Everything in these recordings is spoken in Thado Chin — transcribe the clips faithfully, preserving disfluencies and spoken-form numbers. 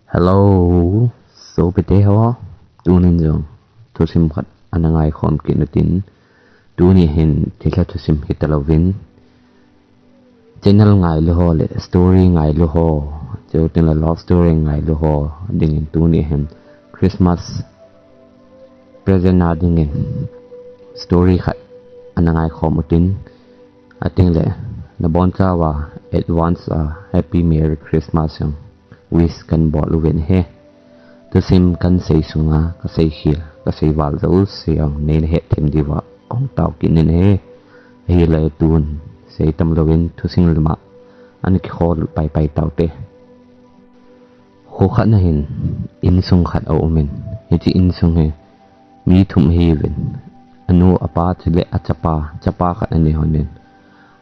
Hello, sopite ho, tunin jong thusim khat ana ngaikhom kit utin, tuni hin thilha thusim hita louvin, channel ngailu ho le story ngailu ho, chuteng le love story ngailu ho dingin tuni hin Christmas present a dingin story khat ana ngaikhom utin, chuteng le nabon chauva advance a Happy Merry Christmas jong wish kahin bol uvin ahi. Thusim kahin sei sunga kasei khel, kasei val jouse jong neina hethem diuva kahung tao kit in ahi. Ahile tun sei tam louvin thusim lama ana kikhol paipai taute. Kho khat na hin insung khat aumin, hiche insung hi mi thum ahiuvin, anu, apa chule achapa, chapa khat ana hi lhonin,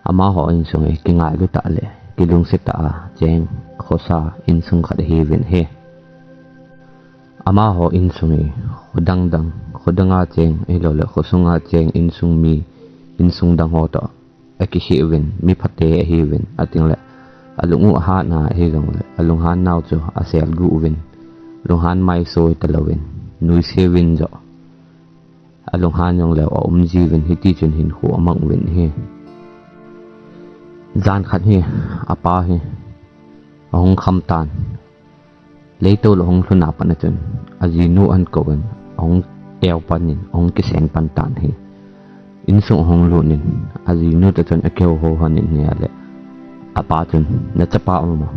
amaho insung hi kingailu tah le kilungset tah a cheng khosa insung khat ahiuvin ahi. Amaho insung hi khodang dang, khodang a cheng ahilouleh khosunga cheng insung mi, insung dang ho toh akikheh uvin, mi phate ahiuvin, chuteng le alung u ahat na ahijongle alunghan nau chu asel gu uvin, lunghan maiso hita louvin, nuisel uvin joh, alunghan jong leu aum jiuvin, hitichun hinkho amang uvin ahi. Jan khat hi apa hi ahung kham tan. Leitol ahung lhun a pat na chun ajinu ahin kouvin, ahung teo pan in, ahung kiseng pan tan ahi. Insung ahung lut in, ajinu toh chun akihou hou lhonin ahile, apa chun, "Nachapa um am?"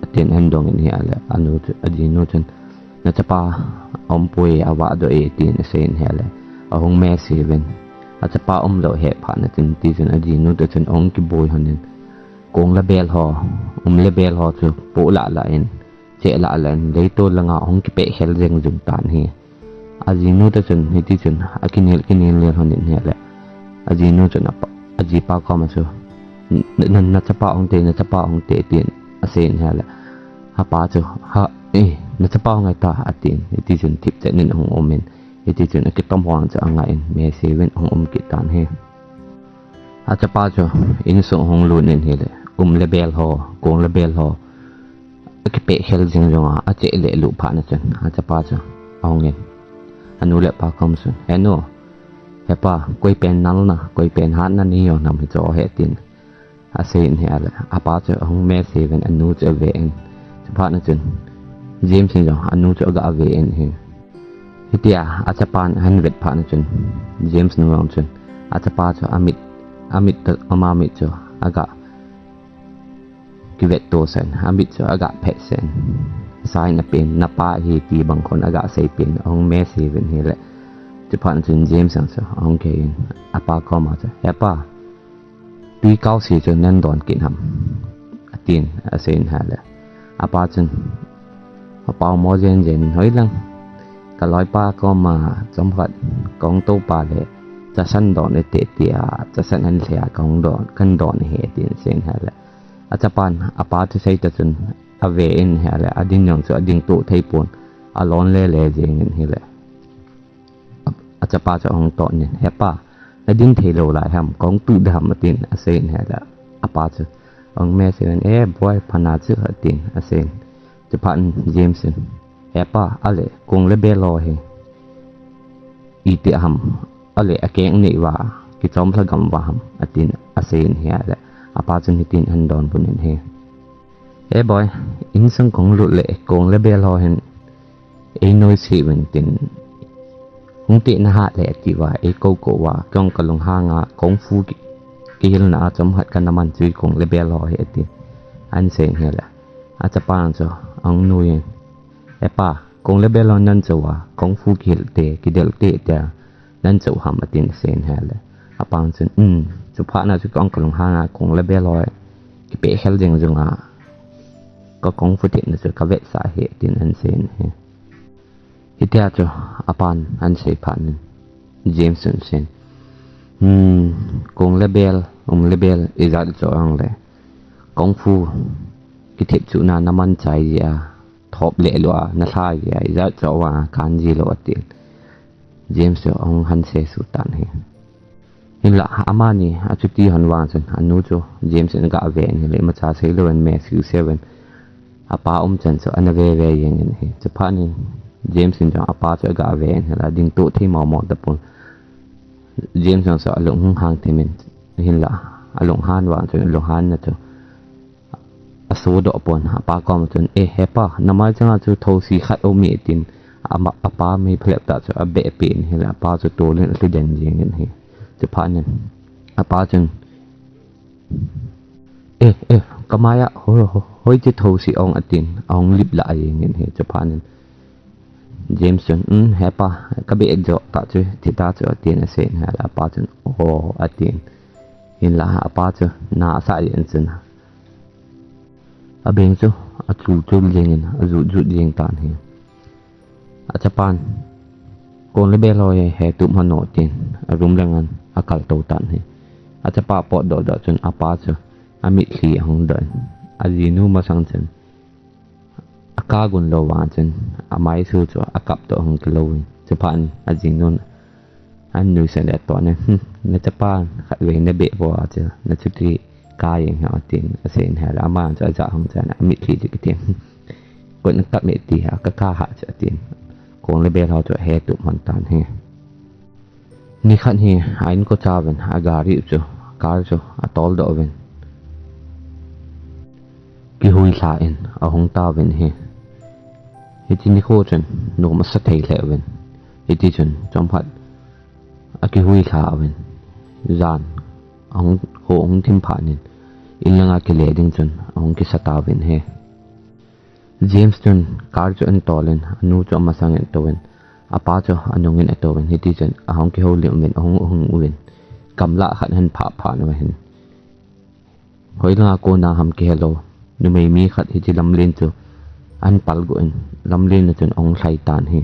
atin ahin dongin ahile, anu chu, ajinu chun, "Nachapa aumpoi, avah doh e," tin aseiyin ahile, ahung mese uvin, achapa umlou ahet phat na chun, hitichun ajinu toh chun ahung kiboi lhonin, kong le bel ho, um le bel ho chu poh lah lah in, cheh lah lah in, leitol langa ahung kipeh khel jeng jeng tan ahi. Ajinu toh chun hitichun akinel kinel lhonin ahile, ajinu chun apa, ajipa koma chu, "Na, na, nachapa ahung te, nachapa ahung te," tin aseiyin ahile, apa chu, "Ha, eh, nachapa ahung e ta," atin, hitichun thipchet in ahung umin, hitichun akitom ho chu angai in, mese uvin ahung um kit tan ahi. Achapa chu insung ahung lut in ahile, um le bel ho, kong le bel ho akipeh khel jing jonga acheh le aluh phat na chun, achapa chu ahungin, anu le apa koma chun, "He nu, he pa, koi pen nal na, koi pen hat na nei jo nam hichu he?" tin aseiyin ahile, apa chu ahung mese uvin anu chu aven. Chuphat na chun James in jong anu chu aga ven ahi. Hitia achapan ahin vet phat na chun, James nu jong chun achapa chu amit, amit toh ama mit chu aga kivet to sen, amit chu aga phet sen. Asei na pen, "Napa ahi," ti bang khun aga sei pen, ahung mese uvin ahile, chuphat na chun James jong chu ahung khen, apa koma chu, "He pa, tui kaose chu nei don kit ham?" atin aseiyin ahile, apa chun, "Apao mo jen jen, hoilang, ka loipa koma chomkhat kahung toupa le chasan don e te tia, chasan ahin lheh a kahung don, kahin don ahi," tin aseiyin ahile, achapan apa thusei toh chun aven ahile, ading jong chu ading toh thei pon, alon le le jengin ahile, a, achapa chu ahung toh in, "He pa, nading thei lou lai ham, kahung tuh ding ham?" atin aseiyin ahile, apa chu ahung mese uvin, "Eh boi, pha na chu," atin aseiyin. Chuphat in James in, "He pa, ale kong le bel ho hi iti ham, ale akeng nei uva, kichom lha gam uva ham?" atin aseiyin ahile, apa chun hitin ahin donbut in ahi, "Eh boi, insung kahung lut le kong le bel ho hin einoise uvin tin, hung te nahat le ati uva eikou kou uva, kong kalunghang a kung fu ki, kihilna a chomkhat kana man chu kong le bel ho ahi," atin aseiyin ahile, achapan chu ahung nuiyin, "He pa, kong le bel ho nei cho uva, kung fu kihil te, kidel te tia nei cho ham?" atin aseiyin ahile, apan chun, "Um, chuphat na chu kong kalunghang a kong le bel ho kipeh khel jing jonga ka kung fu thepna chu kavetsah ahi," atin aseiyin ahi. Hitia chu apan ahin sei phat in James chun aseiyin, "Hmm, kong le bel, um le bel ijat cho jongle, kung fu kithep chu na, naman chai jia, thop le lou a nalha jia, ijat cho vang a kan ji lou," atin James chu ahung han sesu tan ahi. Hinlah amani achuti hon vang chun anu chu James in aga ven ahile, imacha seilou in mese sel uvin, apa um chan chu ana ve ve jeng in ahi. Chuphat in James in jong apa chu aga ve in ahile, ading to thei mong mong tapon. James jong chu alung hung hang thim in, hinla alung han vang chun, alung han na chu aso doh pon, apa kom chun, "Eh, hepa, namai changa chu thosi khat um e," tin, ama, apa mi phalep tah chu abeh peh in ahile, apa chu tol in alhu den jeng in ahi. Chuphat in apa chun, "Eh, eh, kamai a, ho, ho, hoiche thosi ong," atin, ahung lip lah jeng in ahi. Chuphat in James chun, "Um, hepa, kabeh jo tah chu, thi ta chu," atin asei in ahile, apa chun, "Oh," atin. Hinla apa chu na asah jeng in chun, abeng chu achul chul jeng in, ajut jut jeng tan ahi. Achapan, "Kon le bel ho hi hetup hon o," tin, aroom lang in akal to tan ahi. Achapa potdoh doh chun apa chu amitlhi ahung doh in, ajinu masang chun akap gun lou vang chun, amaisu chu akap toh ahung kilou in. Chuphat in ajinun anuisat le atoh in, "Hmm, nachapa khatvei nabeh poi chu, nachuti kap jeng ham," atin asei in ahile, ama chu aja hung chan, amitlhi chu kitin, "Kon nakap me ti ha, kakap ha chu," atin. Kon le bel ho chu ahetup hon tan ahi. Nikhat hi a-inkocha uvin, agari chu, car chu atol doh uvin, kihuilha in ahung tauvin ahi. Hiche nikho chun nom asa thei lheh uvin. Hiti chun chomkhat akihuilha uvin, jan ahung, kho ahung thim phat in, in langa kile ding chun ahung kisa tauvin ahi. James chun car chu ahin tol in, anu chu amasang in atouvin, apa chu anung in atouvin, hiti chun ahung kihoulim uvin, ahung, ahung uvin, gamlah khat ahin phah phat uva hin, hoilanga kona ham kihelou, numei mi khat hiche lamlen chu ahin palguh in, lamlen a chun ahung lhai tan ahi.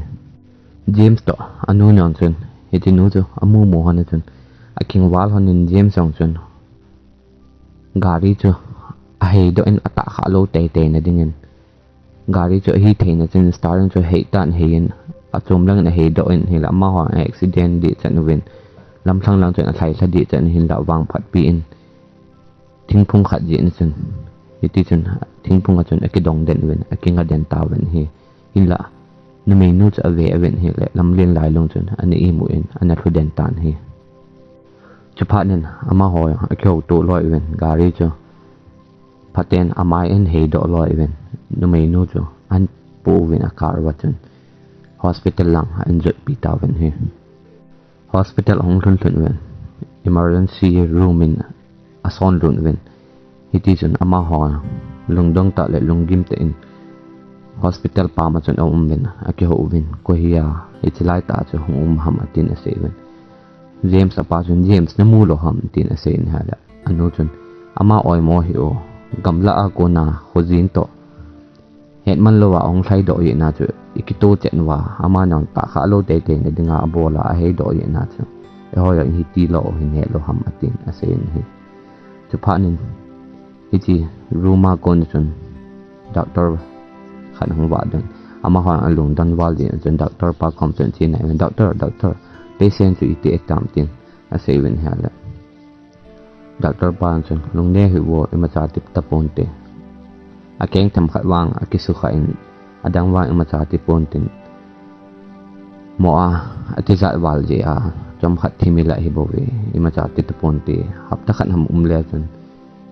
James toh anu jong chun hiche nu chu amu mu hon a chun, akingval hon in, James jong chun gari chu aheidoh in, atah kha lou teitei na dingin, gari chu ahi theina chun steering chu ahei tan ahei in, achom lang in aheidoh in ahile, amaho accident dehchan uvin, lamlhang lang chun alhai lha dehchan, hinla vangphat pi in thingphung khat jeh in chun, hiti chun thingphung a chun akidong den uvin, akinga den tauvin ahi. Hinla numeinu chu ave uvin ahile, lamlen lailung chun ana imu in, ana lhu den tan ahi. Chuphat in amaho akihouto loi uvin, gari chu phaten amai ahin heidoh loi uvin, numeinu chu ahin po uvin a car uva chun hospital lang ahin jotpi tauvin ahi. Hospital ahung lhun lhun uvin, emergency room in asonlut uvin, hiti chun amaho lungdong tah le lunggim tah in hospital pam a chun aum uvin, akihou uvin, "Koi hi a hiche laitah chu hung um ham?" atin asei uvin. James apa chun, "James, namu lou ham?" tin asei in ahile, anu chun, "Ama oimo ahi o, gamlah a kona khojin toh hetman louva ahung lhaidoh jeh in a chu ikito chet uva, ama nang tah kha lou teitei na dinga abol a, aheidoh jeh in a chu, eiho jong hiti lou hin helou ham?" atin asei in ahi. Chuphat in hiche room a kon chun doctor khat ahung vah doh in, amaho alungdon val jeh in chun doctor pa kom chun ache nai uvin, "Doctor, doctor, patient chu iti atam?" tin asei uvin ahile, doctor pa chun, "Lungneo hih o, imacha ti taponte. Akeng themkhat vang akisukha in, adang vang imacha ti ponte. Mo a, atijat val jeh a, chomkhat thim ilah hi bouve, imacha ti taponte. Hapta khat ham um le chun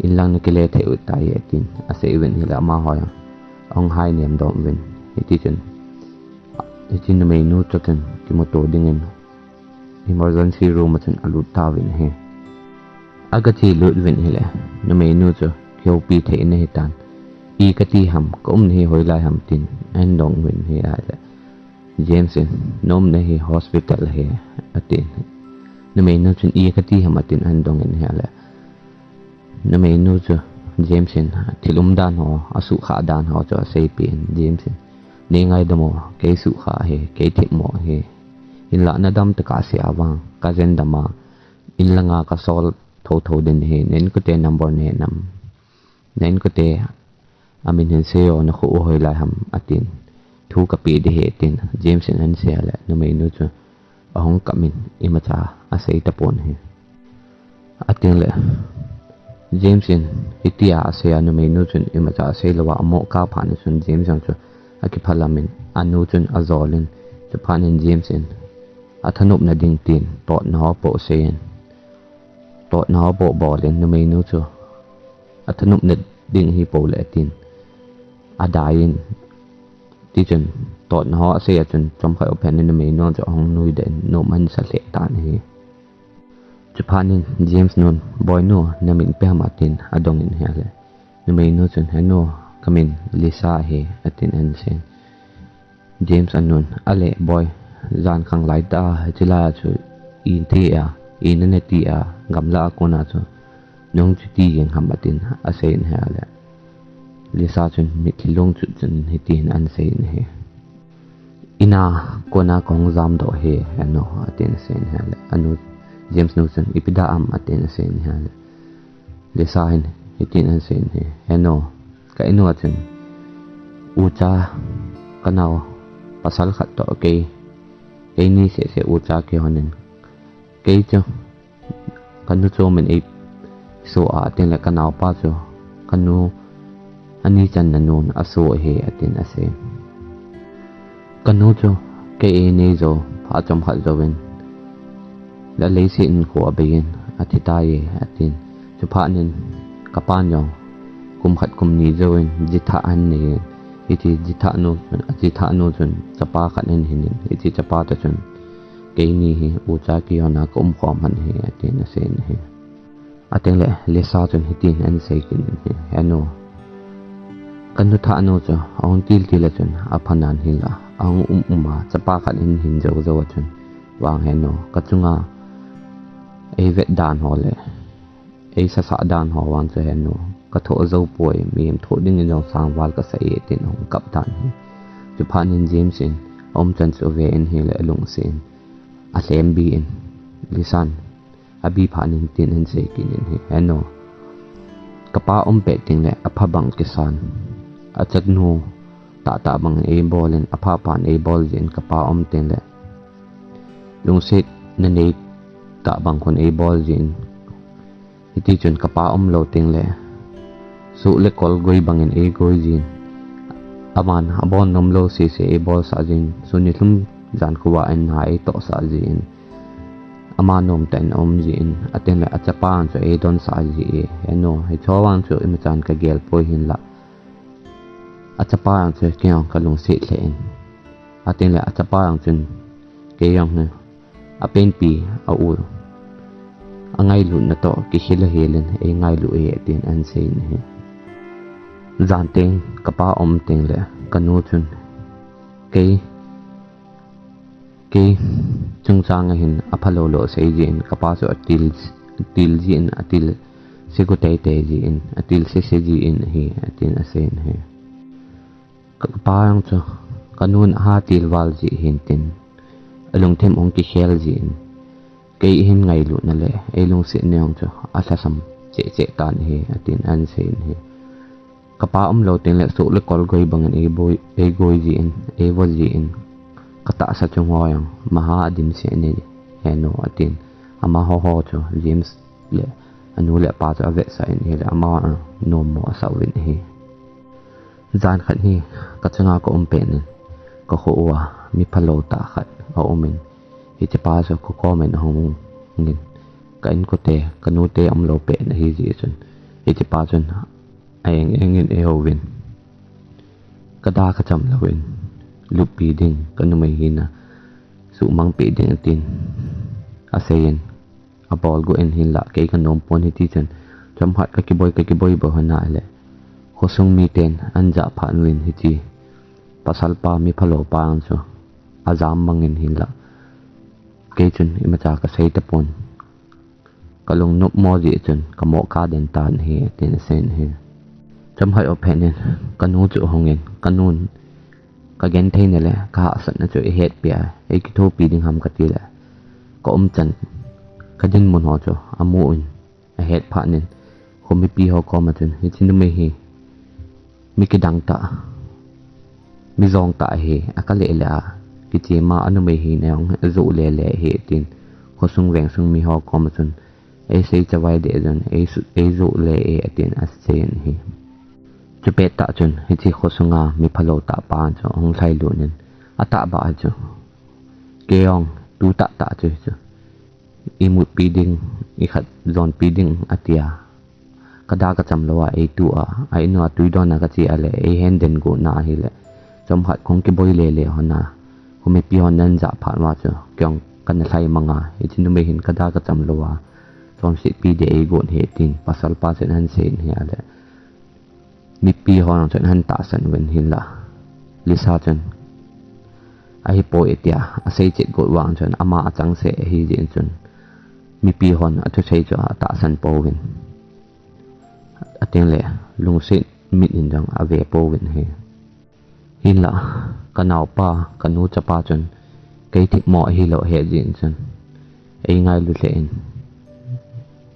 in lang nakile thei u tai," atin asei uvin ahile, amaho jong ahung hai nem dom uvin. Hiti chun hiche numeinu chu chun kimuto dingin emergency room a chun alut tauvin ahi. Agache lut uvin ahile, numeinu chu kihoupi thei in ahitan, "I kati ham, ka umna hi hoilai ham?" tin ahin dong uvin ahile, James in, "Na umna hi hospital ahi," atin. Numeinu chun, "I kati ham?" atin ahin dong in ahile, numeinu chu James in thil umdan ho, asuhkhah dan ho chu aseipeh in, James in, "Nei ngaidam o, kei suhkhah ahi, kei themmo ahi. Hinla nadam tah kasei a vang kajen dam a, in langa kasol thotho ding ahi, na inkote number nahe nam? Na inkote amin hin seiyo, nakho u hoilai ham?" atin. "Thu kapeh ding ahi," tin James in ahin sei ahile, numeinu chu ahung kap in imacha asei tapon ahi. Atengle James in hitia asei a, numeinu chun imacha asei louva amoh kap phat in chun James jong chu akiphalam in, anu chun ajol in, chuphat in James in athanopna ding tin totna ho po asei in, totna ho po bol in, numeinu chu athanopna ding hi po le tin adai in, tichun totna ho asei a chun chomkhat u phat in numeinu chu ahung nuideh in, nom ahin sa lheh tan ahi. Chuphat in James nun, "Boinu, namin ipi ham?" atin adong in ahile, numeinu chun, "Henu, kamin Lisa ahi," atin ahin seiyin. James anun, "Ale boi, jan khang lai tah a, hiche lai a chu iti a, ina nati a, gamla a kona chu nahung chuti jeng ham?" atin aseiyin ahile, Lisa chun mitlhi long chut chun hitin ahin seiyin ahi, "Ina kona kahung jamdoh ahi, henu," atin aseiyin ahile, anu, James nu chun, "Ipi dia ham?" atin aseiyin ahile, Lisa hin hitin ahin seiyin ahi, "Henu, ka inu a chun ucha kanao pasal khat toh kei, keini seh seh ucha kihon in, kei chu kanu chom in eiso a, atin le kanaopa chu kanu ani channa nun aso ahi," atin asei. "Kanu chu kei einei jou phat chomkhat jouvin, la leiset in kho abei in athi tai," atin. Chuphat in kapan jong kum khat kum ni jouvin jitha ahin nei in, hiche jitha nu, jitha nu chun chapa khat ahin hin in, hiche chapa toh chun, "Keini hi ucha kihon a ka umkhom hon ahi," atin aseiyin ahi. Atin le Lisa chun hitin ahin sei kit in ahi, "Henu, kanu thah nu chu ahung til til a chun apha nan hinlah, ahung um um a chapa khat ahin hin jou jou a chun vang henu, kachunga eivet dan ho le eisasa dan ho vang chu henu, kathoh jou poi, mihem thoh dingin jong sangval kasa e," tin ahung kap tan ahi. Chuphat in James in aumchan chu ave in ahile alungset in alhem bi in, Lisan abi phat in hitin ahin sei kit in ahi, "Henu, kapa um pet teng le apha bang kisan, achanu tah tah bang eibol in, apha pan eibol jin, kapa um teng le lungset nanei tah bang khun eibol jin, hiti chun kapa umlou teng le suh le kol goi bangin eigoi jin, aman abol nomlou sese eibolsah jin, sun nilhum jan khovah in na eitohsah jin, ama nomtah in aum jin, atin le achapa ang chu eidonsah ji e, henu, hicho vang chu imachan kagel poi hinlah, achapa ang chu kei jong kalungset lheh in, atin le achapa ang chun kei jong hi apenpi a u angailutna toh kikhel ahel in eingailu e," atin ahin seiyin ahi. Jan teng kapa um teng le kanu chun kei, kei chungchang a hin aphalou lou sei jin, kapa chu atil, atil jin, atil sigu teitei jin, atil sese jin ahi, atin aseiyin ahi. Kapa ang chu kanun aha til val ji hin tin, alungthim ahung kikhel jin, kei eihin ngailutna le eilungsetna jong chu alhasam cheh cheh tan ahi, atin ahin seiyin ahi. Kapa umlou teng le suh le kol goi bangin eiboi, eigoi jin, eivo jin, katahsa chung ho jong maha adimset in ahi, henu, atin amaho ho chu James le anu le apa chu avetsah in ahile amaho jong nommo asah uvin ahi. Jan khat hi kachunga kaum pet in, kakho uva mi phalou tah khat aum in, hichepa chu kakom in ahung in, ka inkote, kanute umlou pet in ahi jeh chun, hichepa chun a-eng eng in eihouvin, kada kacham louvin, luppi ding, kanumei hina suhmang peh ding atin aseiyin, abol gu in hinlah kei kanom pon, hiti chun chomkhat kakiboi, kakiboi bou hon ahile, khosung miten ahin jah phat uvin, hiche pasalpa, mi phalou pa ang chu ajam mang in hinlah, kei chun imacha kasei tapon, kalung nopmo jeh chun kamoh kaden tan ahi, atin aseiyin ahi. Chomkhat u phat in kanu chu ahung in, kanun kagentheina le kahahsatna chu eihetpi a, eikithopi ding ham kati le, kaumchan, kadinmun ho chu amu in, ahet phat in, khomipi ho koma chun, hiche numei hi mi kidang tah, mi jong tah ahi, akale le a kichem a, anumei hina jong ajoh lele ahi, tin khosung vengsung mi ho koma chun Ei sei chavai deh jun, ei su-, ei ju le e, atin asei in ahi. Chupet tah chun, hiche khosunga mi phalou tah pa chu ahung lhai lut in, atahbeh chu, kei jong tu tahtah chu, chu imutpi ding, ikhat jonpi ding, atia. Kada kacham lou a, ei tu a, a in uva tui don a kache a le, ei hen den got na ahile, chomkhat kong kiboi lele hon a, khomipi hon ahin jah phat uva chu, kei jong kana lhai mang a, hiche numei hin kada kacham lou a, chonsetpi ding ei got ahi tin, pasal pa chun ahin sei in ahile, mipi hon chun ahin tahsan uvin hinla, Lisa chun, ahipoi tia asei chet got vang chun, ama achangseh ahi jeh in chun, mipi hon athusei chu atahsan pouvin, atengle, lungset mit in jong ave pouvin ahi. Hinla, kanaopa, kanu chapa chun, kei themmo ahilou ahe jeh in chun, ei ngailu lheh in,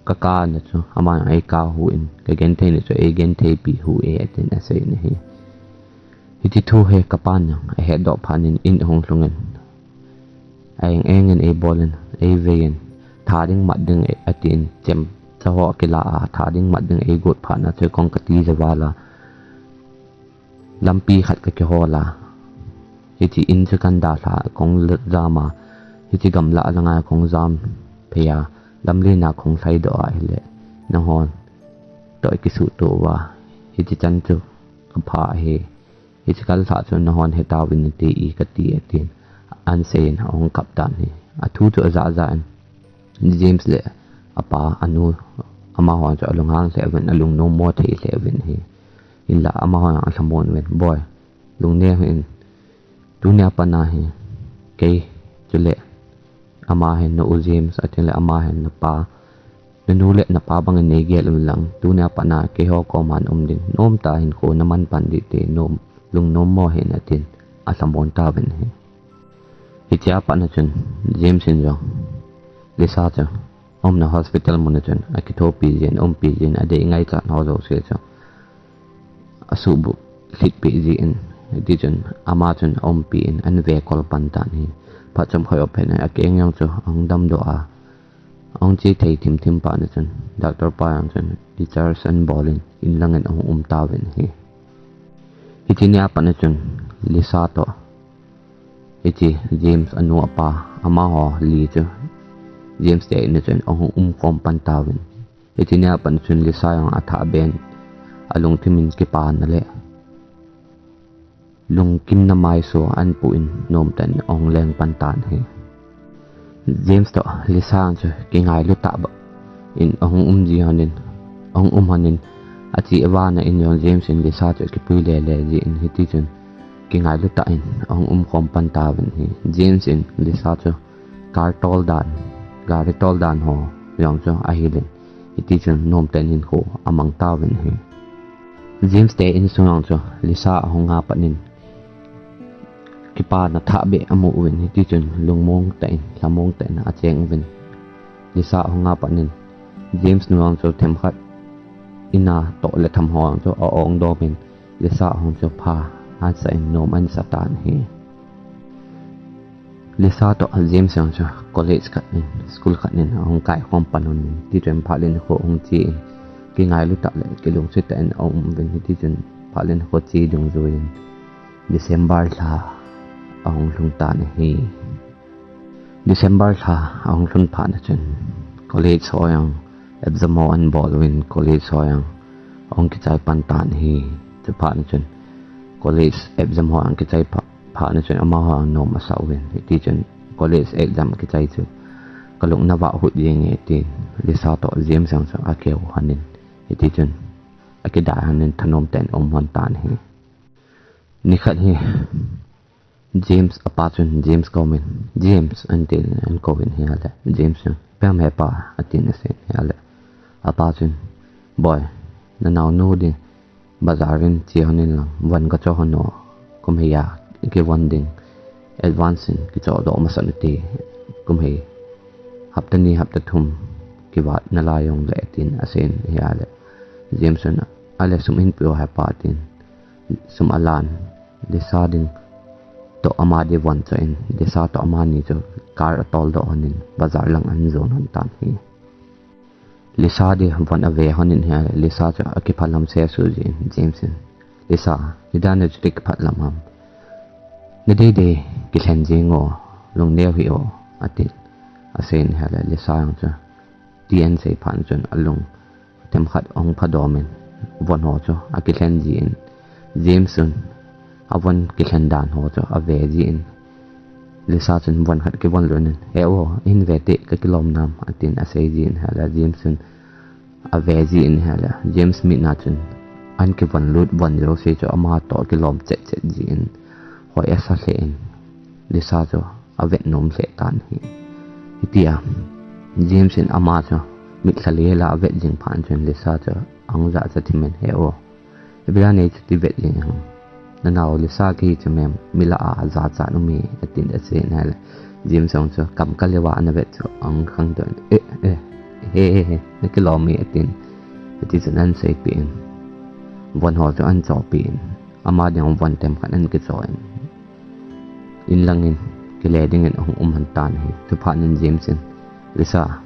kakap na chu, aman ei kap hih in, kagenthei na chu, ei gentheipi hih e, atin asei in ahi. Hiche thu hi kapan jong ahetdoh phat in, in ahung lhung in, aeng eng in eibol in, eivei in, tha ding mat ding, atin, chemcha ho akila a, tha ding mat ding eigot phat na chu, kong kati javal a, lampi khat kakihol a, hiche in chu kana dalha, kong jam a, hiche gamla langa kong jam phei a, lamlen a kong lhaidoh ahile, nahon toh kisuhto uva, hiche chan chu kapha ahi, hiche kalhah chu nahon hetauvin nate, kati, atin, ahin sei in ahung kap tan ahi. Athu chu ajah jah in, James le apa, anu, amahon chu alunghang lheh uvin, alungnommo thei lheh uvin ahi. Hinla amahon alhamon uvin, boi, lungneo hih in, tunia pat a hi, kei, chule, ama hin na u James, atengle ama hin napa, nanu le napa bang in neigel un lang, tunia pat a keiho koma naum ding, nomtah hinkho naman pan ding te, nom, lungnommo hih in, atin, alhamon tauvin ahi. Hichea pat a chun, James in jong, Lisa chu, aumna hospital mun a chun, akithopi jin, aumpi jin, adei ngaichat ho jouse chu, asuhbulhit peh jin, hiti chun, ama chun aumpi in, ahin vekol pan tan ahi. Phat chomkhat jou phat in, akeng jong chu ahung damdoh a, ahung che thei thim thim phat a chun, doctor pa jong chun discharge ahin bol in, in lang in ahung um tauvin ahi. Hiche nia pat a chun, Lisa toh, hiche James anu apa, amaho li chu, James te in a chun ahung umkhom pan tauvin. Hiche nia pat a chun Lisa jong athahbeh in, alungthim in kipana le lungkimna maiso ahin pu in, nomtah in ahung leng pan tan ahi. James toh Lisa jong chu kingailu tah beh in ahung um ji hon in, ahung um hon in, ache avana in jong James in Lisa chu akipui lele jin, hiti chun kingailu tah in ahung umkhom pan tauvin ahi. James in Lisa chu car tol dan, gari tol dan ho jong chu ahil in, hiti chun nomtah in hinkho amang tauvin ahi. James te insung jong chu Lisa ahung a pat in, kipana thahbeh amu uvin, hiti chun lungmong tah in, lhamong tah in acheng uvin. Lisa ahung a pat in, James nu jong chu themkhat in a toh le tham ho jong chu a-ong dom in, Lisa ahung chu pha ahin sa in, nom ahin sa tan ahi. Lisa toh James jong chu college khat in, school khat in ahung kaikhom pan un, hiti chun phat le nikho ahung che in, kingailu tah le kilungset tah in aum uvin, hiti chun phat le nikho che dungjui in, December lha ahung lhung tan ahi. December lha ahung lhun phat a chun, college ho jong exam ho ahin bol uvin, college ho jong ahung kichai pan tan ahi. Chuphat a chun, college exam ho ahung kichai pha-, phat a chun, amaho jong nom asa uvin, hiti chun college exam kichai chu kalung navah hut jenge tin, Lisa toh James jong chu akihou hon in, hiti chun akidai hon in, thanom tah in aum hon tan ahi. Nikhat hi James apa chun James kou in, James, ahin tin, ahin kou in ahile, James chun, ipi ham hepa, atin asei in ahile, apa chun, boi, nanaonu ding bazar in che hon in lang, von kacho hon o, kum hi a kivon ding, advance in kichoh doh masat un te, kum hi, hapta ni, hapta thum kivat nalai jongle, tin asei in ahile, James chun, ahile sum in pe o hepa, tin, sum alan, Lisa ding toh ama ding von cho in, Lisa toh amani chu car atol doh hon in, bazar lang ahin jon hon tan ahi. Lisa di von ave hon in ahile, Lisa chu akiphalam sesu jin, James in, Lisa, nidan chu ti kiphalam ham? Nadei dei kilhen jing o, lungneo hih o, atin. Asei in ahile, Lisa jong chu, ti ahin sei phat chun alung themkhat ahung phadom in, von ho chu akilhen jin, James chun avon kilhen dan ho chu ave jin, Lisa chun von khat kivon lut in, he o, hin ve te, kakilom nam, atin asei jin ahile, James chun ave jin ahile, James mit na chun ahin kivon lut von jouse chu ama toh kilom chet chet jin, hoi asa lheh in, Lisa chu avet nom lheh tan ahi. Hitia James in ama chu mitlhi lheh la avet jing phat chun Lisa chu ahung jachat thim in, he o, ipi dinga nei chu ti vet jing ham? Nanao Lisa kahi chu mem, mi lah a jachat um e, atin asei in ahile, James jong chu kam kal leuva ana vet chu ahung khangdoh in, eh, eh, he, he, he, nakilom e, atin. Hiti chun ahin seipeh in, von ho chu ahin chohpeh in, ama ding von themkhat ahin kichoh in, inlang in kile dingin ahung um lhon tan ahi. Chuphat in James in, Lisa,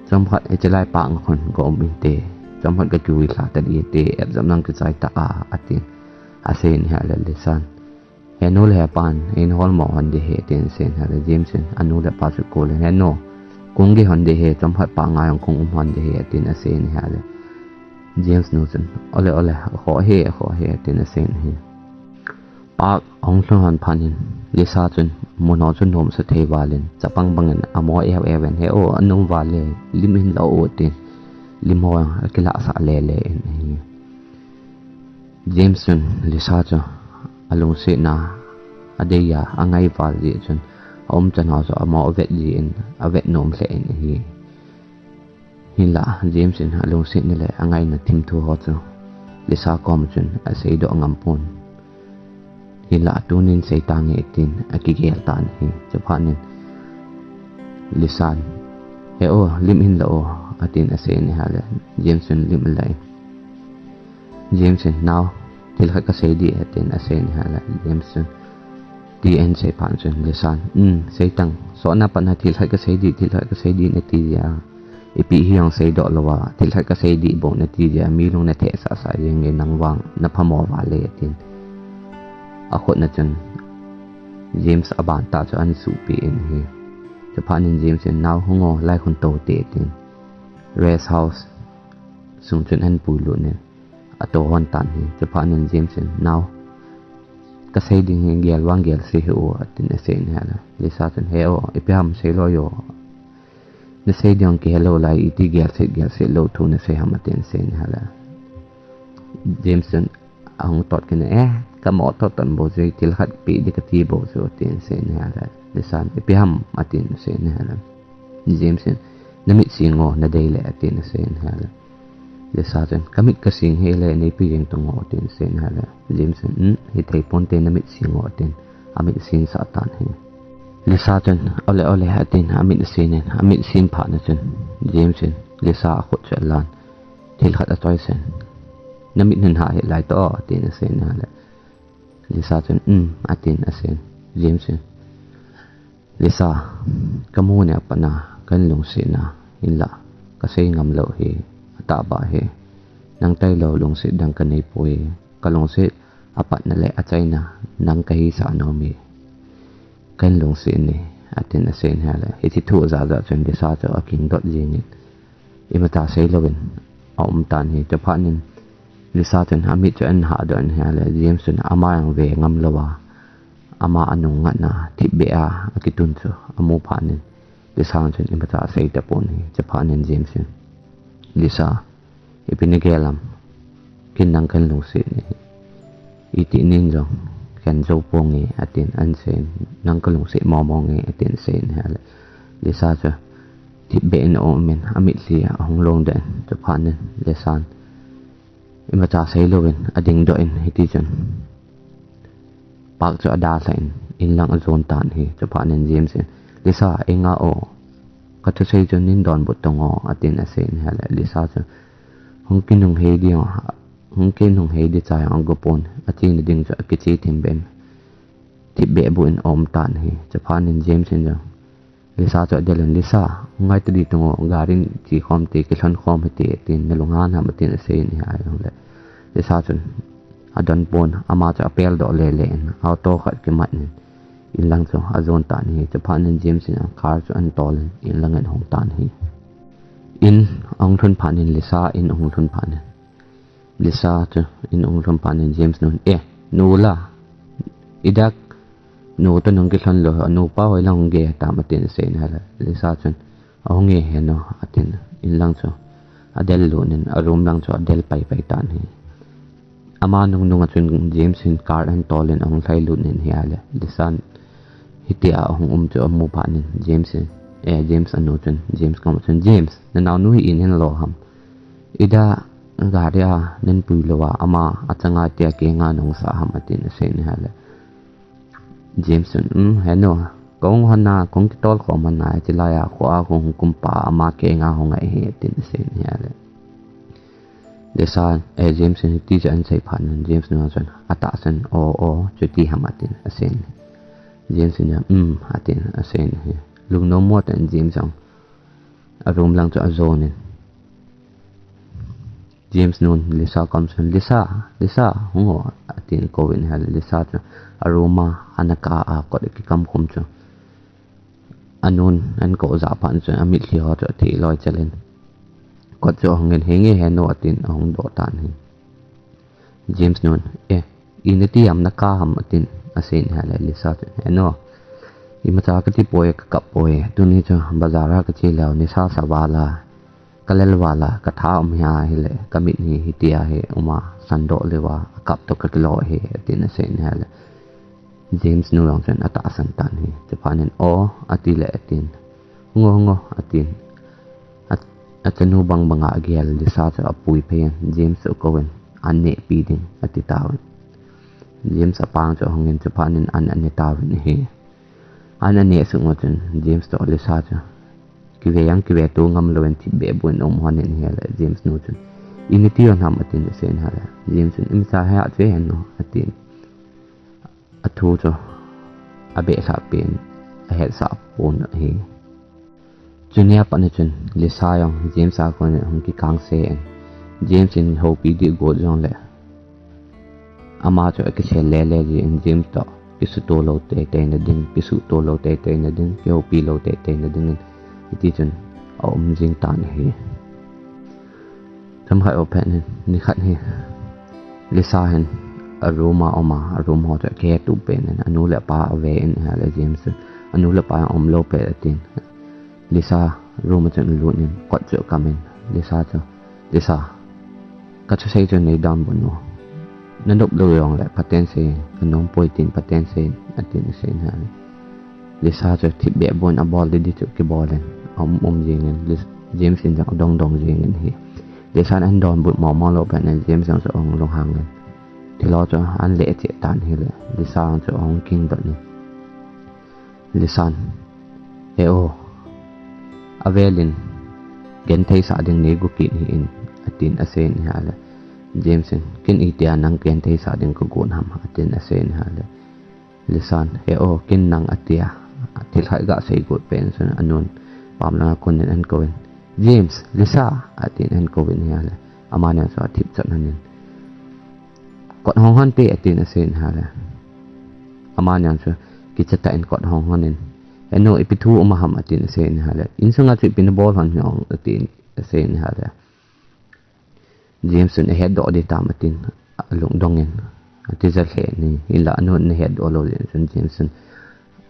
chomkhat hiche lai park a khun ga um inte, chomkhat ga kiui lha ta ding hite, epjap lang kichai ta a, atin. Asei in ahile, Lisan, he nu le he pan, eihol mo hon ding ahi, atin asei in ahile, James in anu le apa chu akol in, he nu, kong ge hon ding ahi, chomkhat park a jong kong um hon ding ahi, atin asei in ahile, James nu chun, ole, ole, akhoh e, akhoh e, atin asei in ahi. Park ahung lhung lhon phat in, Lisa chun mun ho chu nomsa thei val in, chapang bang in amo eu eu in, he o, anom val e, lim hin la o, atin lim ho akilahsah le le in ahi. James chun Lisa chu alungsetna adei a, angai val jeh chun aumchan ho chu amo avet jin, avet nom lheh in ahi. Hinlah James in alungsetna le angaina thimthu ho chu Lisa kom chun aseidoh ngam pon. Hinlah tunin sei tange tin akigel tan ahi. Chuphat in Lisan, he o, lim hin la o, atin asei in ahile, James chun lim ala in. James in, nao, thil khat kasei ding, atin asei in ahile, James chun ti ahin sei phat chun Lisan, um, sei tang, sotna pat a thil khat kasei ding, thil khat kasei ding nati jeh a, ipi hi jong seidoh louva, thil khat kasei ding bou nati jeh a, mi lung natheh sah sah jeng e, nang vang naphamo val e, atin. Akhut na chun James aban tah chu ahin suhpeh in ahi. Chuphat in James in, nao, hung o, lai khun tou te, atin rest house sung chun ahin puilut in atou lhon tan ahi. Chuphat in James in, nao, kasei ding hi gel vang gel se hih o, atin asei in ahile, Lisa chun, he o, ipi ham, sei loi o, nasei ding kihe lou lai, iti gelset gelset lou thu nasei ham, atin asei in ahile, James chun ahung tot kit in, eh, kamo tot ton bou chu, thil khat pe ding kati bou chu, atin asei in ahile, Lisan, ipi ham, atin asei in ahile, James in, namit sing o, nadei le, atin asei in ahile, Lisa chun, kamit kasing hih le, neipe jeng tang o, atin asei in ahile, James in, um, hithei ponte, namit sing o, atin amit sinsah tan ahi. Lisa chun, ole, ole, atin amit asin in, amit sin phat na chun James in Lisa akhut chu alan, thil khat achoisen, namit hin hah hih lai toh, atin asei in ahile, Lisa chun, um, atin asei in, James in, Lisa, kamu ni a pat a kahin lungset na, hinlah kasei ngam lou hi, atahbeh hi, nang tailou lungset dang kanei poi, kalungset apatna le achaina nang kahisah nom e, kahin lungset e, atin asei in ahile, hiche thu ajah jah chun Lisa chu akingdot jeng in, imacha seilouvin aum tan ahi. Chuphat in Lisa chun amit chu ahin hahdoh in ahile, James chun ama jong ve ngam louva, ama anung ngatna thipbeh a akitun chu amu phat in Lisa chun imacha sei tapon ahi. Chuphat in James in, Lisa, ipi nagel ham? Ken nang kahin lungset e, iti nin jong kahin jou ponge, atin asei in, nang kalungset momo nge, atin asei in ahile, Lisa chu thipbeh in aum in, amitlhi ahung longdoh in, chuphat in Lisan imacha seilouvin adingdoh in, hiti chun park chu adalhan, inlang ajon tan ahi. Chuphat in James in, Lisa, ei nga o, kathusei chu nin donbut tang o, atin asei in ahile, Lisa chu hung kinunghei ding, hung kinunghei ding cha jong agopon, achena ding chu akiche thim beh in, thipbeh buh in aum tan ahi. Chuphat in James in jong Lisa chu adel in, Lisa, ngai ta di tung o, gari in che khom te, kilhon khom hite, tin, nalung han ham, atin asei in ahi jongle. Lisa chun adon pon, ama chu apel doh lele in, auto khat kimat in, in lang chu ajon tan ahi. Chuphat in James in car chu ahin tol in, in lang in ahung tan ahi. In ahung lhun phat in Lisa in ahung lhun phat in. Lisa chu in ahung lhun phat in James nun, "Eh, nu la, idak nu toh nung kilhon lou, nupa hoilang hung gei tam?" atin asei in ahile. Lisa chun, "Ahung e heno," atin, in lang chu adel lut in, a room lang chu adel pai pai tan ahi. Ama nung nung a chun James in car ahin tol in ahung lhai lut in ahile. Lisa in hitia ahung um chu amu phat in James in, eh, James anu chun, James kom chun, "James, na naonu hi in ahin lo ham? Ida gari a nang pui lou a, ama achanga tia kei nga nung sa ham?" atin asei in ahile. James chun, "Um, heno, kahung hon a, kahung kitol khom hon a, hichelai a, kho a kahung kum pa, ama kei nga hung ahi," atin asei in ahile. Lisa, eh, James in hiti chu ahin sei phat in, James nu chun atahsan, "O, o, chuti ham?" atin asei in. James in, "Um," atin asei in ahi. Lungnom mo tah in James jong a room lang chu ajon in. James nun Lisa kom chun, "Lisa, Lisa, hung o," atin kou in ahile. Lisa chu a room a ana kah a kot akikam khum chu anun ahin kou jah phat chun amitlhi ho chu atheh loi chel in, kot chu ahong in, "Henge heno," atin ahung doh tan ahi. James nun, "Eh, ina ti ham, na kah ham?" atin asei in ahile. Lisa chun, "Heno, imacha kati poi, kakap poi. Tuni chu bazar a kache leu, nisa sa vala, kalel vala, katha um hi ahile, kamit hi hitia hi uma, sandoh leuva akap toh kakilo hi," atin asei in ahile. James nu jong chun atahsan tan ahi. Chuphat in, "O," ati le atin, "Hung o, hung o," atin. A, achanu bang bang a agel Lisa chu apui phei in, James chu akou in, "An nehpi ding," ati tauvin. James apang chu ahung in, chuphat in an ane tauvin ahi. An ane sung u chun James toh Lisa chu kive jong kive to ngam lou in thipbeh bou in aum hon in ahile. James nu chun, "Ina ti hon ham?" atin asei in ahile. James chun, "Imacha hi a chu heno," atin. Athu chu abeh lhah pen, ahetsah pon ahi. Chunia pat a chun Lisa jong James a kon in ahung kikang se in, James in houpi ding agot jongle, ama chu akisel lele jin, James toh kisuto lou teitei na ding, kisuto lou teitei na ding, kihoupi lou teitei na ding in, hiti chun aum jing tan ahi. Chomkhat jou phat in, nikhat hi Lisa hin a room a um a, a room ho chu akihetup pen in, anu le apa ave in ahile, James chun anu le apa jong aum lou pet atin. Lisa room a chun alut in kot chu akam in, Lisa chu, "Lisa, kathusei chu nei donbut un. Nanop lou jongle phaten sei, kanom poi tin phaten sei in," atin asei in ahile. Lisa chu thipbeh bou in abol didi chu akibol in, aum um jing in, Lis-, James in jong adong dong jing in ahi. Lisa in ahin donbut mo mo lou phat in James jong chu ahung lunghang in, thil ho chu ahin leh cheh tan ahile, Lisa jong chu ahung kingdoh in, Lisa in, "He o, avel in genthei sah ding nei got kit hih in," atin asei in ahile. James in, "Ken itia nang genthei sah ding kagot ham?" atin asei in ahile. Lisa in, "He o, ken nang," atia. Thil khat aga sei got pet chun anun pam langa kon in ahin kou in, "James, Lisa," atin ahin kou in ahile. Amani jong chu athip chot hon in, "Kot hong hon te," atin asei in ahile. Amani jong chu kicha tah in kot ahong hon in, "Henu, ipi thu um a ham?" atin asei in ahile. "Insunga chu ipi nabol hon ham?" atin asei in ahile. James chun, "Ahetdoh ding tam," atin alungdong in, atija lheh in, hinlah anun ahetdoh lou jeh chun James chun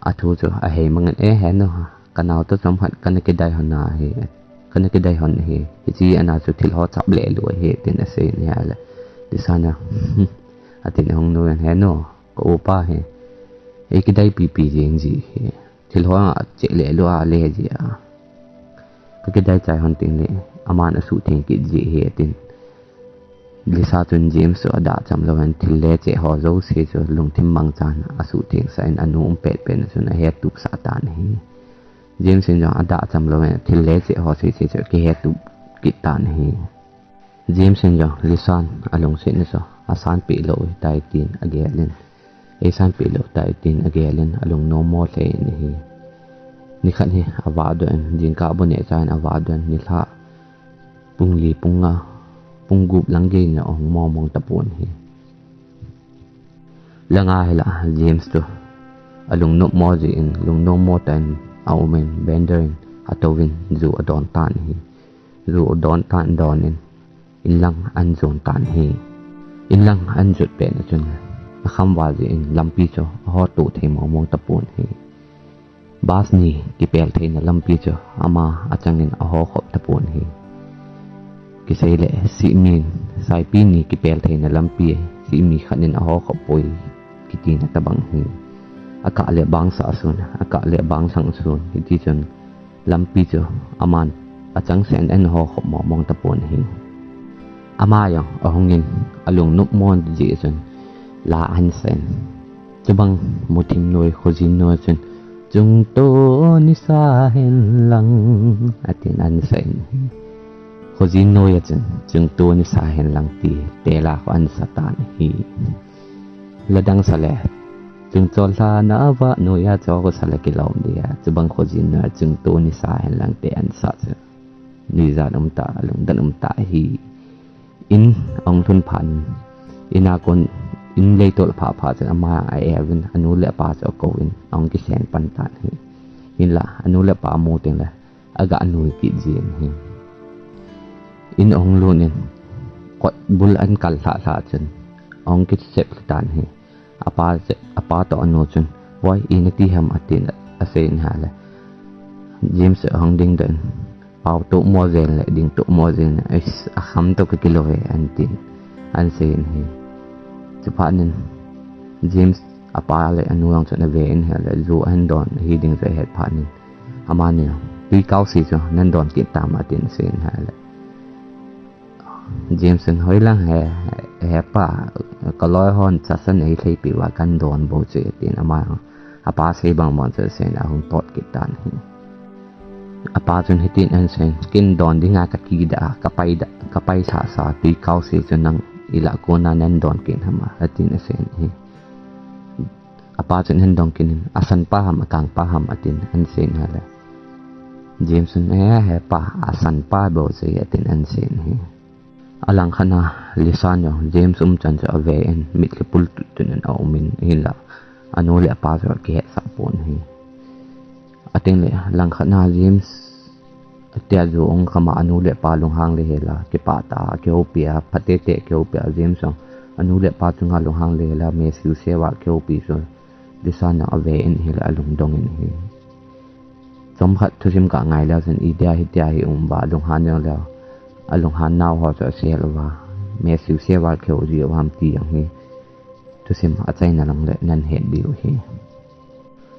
athu chu ahei mang in, "Eh, henu, kanao toh chomkhat kana kidai hon ahi, kana kidai hon ahi. Hiche ana chu thil ho chap lelou ahi," atin asei in ahile. Lisa in, "Hmm," atin ahung nu in, "Henu, ka upa hi eikidai pipi jeng ji ahi. Thil ho acheh lelou a le ji a, kakidai chai hon tengle aman asuhtheng kit ji ahi," atin. Lisa chun James chu adahcham lou in thil le cheh ho jouse chu lungthim mangchan asuhtheng sah in anu um pet pet na chun ahetup sah tan ahi. James in jong adahcham lou in thil le cheh ho jouse chu akihetup kit tan ahi. James in jong Lisa in alungsetna chu asanpeh lou tai tin agel in, eisanpeh lou tai tin agel in alungnom mo lheh in ahi. Nikhat hi avah doh in, jingkah bu neh cha in avah doh in, nilhah pung li pung nga, pung gup lang gei in ahung mong mong tapon ahi. Langa hi lah James chu alungnop mo jeh in, lungnom mo tah in aum in, Bender in atouvin ju adon tan ahi. Ju adon tan don in, inlang ahin jon tan ahi. Inlang ahin jot pet na chun, akham val jeh in lampi chu aho to thei mong mong tapon ahi. Bus ni kipel theina lampi chu ama achangin aho khop tapon ahi. Kisei le sihmi in, saipi ni kipel theina lampi, sihmi khat in aho khop poi, kitina tabang ahi. Akah le bang sah sun, akah le bang sang sun, hiti chun lampi chu aman achangseh in ahin ho khop mong mong tapon ahi. Ama jong ahung in, alungnop mo jeh chun la ahin sa in. Chubang muthim noi, khojin noi chun, "Chungto nisa hen lang," atin ahin sa in ahi. Khojin noi a chun, "Chungto nisa hen lang," ti tela khu ahin sa tan ahi. Ladang sa le, "Chungchol lha na va noiya cho ko sa le kilom dia." Chubang khojin noi a, "Chungto nisa hen lang," ti ahin sa chu, nuijat um tah, lungdon um tah ahi. In ahung lhun phat in, in a kon, in leitol pha pha chun ama a-euvin, anu le apa chu akouvin, ahung kiseng pan tan ahi. Hinlah anu le apa amu teng le, aga nui kit jin ahi. In ahung lut in, kot bul ahin kal lhah lhah chun, ahung kisep lha tan ahi. Apa, apa toh anu chun, "Boi, iti ham?" atin asei in ahile, James ahung ding doh in, "Pao to mo jeng le, ding to mo jeng le, ais, akham to kakilo ve," ahin tin, ahin sei in ahi. Chuphat in James apa le anu jong chun ave in ahile, ju ahin don ahi ding chu ahet phat in, amani, "Tui kaose chu nan don kit tam?" atin asei in ahile, James in, "Hoilang he, he pa, kaloi hon chacha nei lheipi uva kan don bou chu," atin ama, apa sei bang bang chu asei in ahung tot kit tan ahi. Apa chun hitin ahin sei in, "Ken don dinga kati da, kapai da, kapai sasa, tui kaose chu nang ilah kona nan don kit ham?" atin asei in ahi. Apa chun ahin dong kit in, "Asan pa ham, akang pa ham?" atin ahin sei in ahile, James in, "Eh, he pa, asan pa bou chu," atin ahin sei in ahi. Alangkhat a Lisa in jong James umchan chu ave in, mitlhi pul tut tut in aum in, hinlah anu le apa chu akihetsah pon ahi. Ateng le, langkhat a James tia ju ahung kham a, anu le apa lunghang le hel a, kipah tah a akihoupi a, phatete akihoupi a, James jong anu le apa chunga lunghang le hel a, meh siu seu a akihoupi chu Lisa in ave in ahile, alungdong in ahi. Chomkhat thusim kah ngai leu chun, idia hitia hi um uva, alunghan jong leu, alunghan nau ho chu asel uva, meh siu seu a akihou ji u ham ti jong hi thusim achaina lang le nan het diu ahi.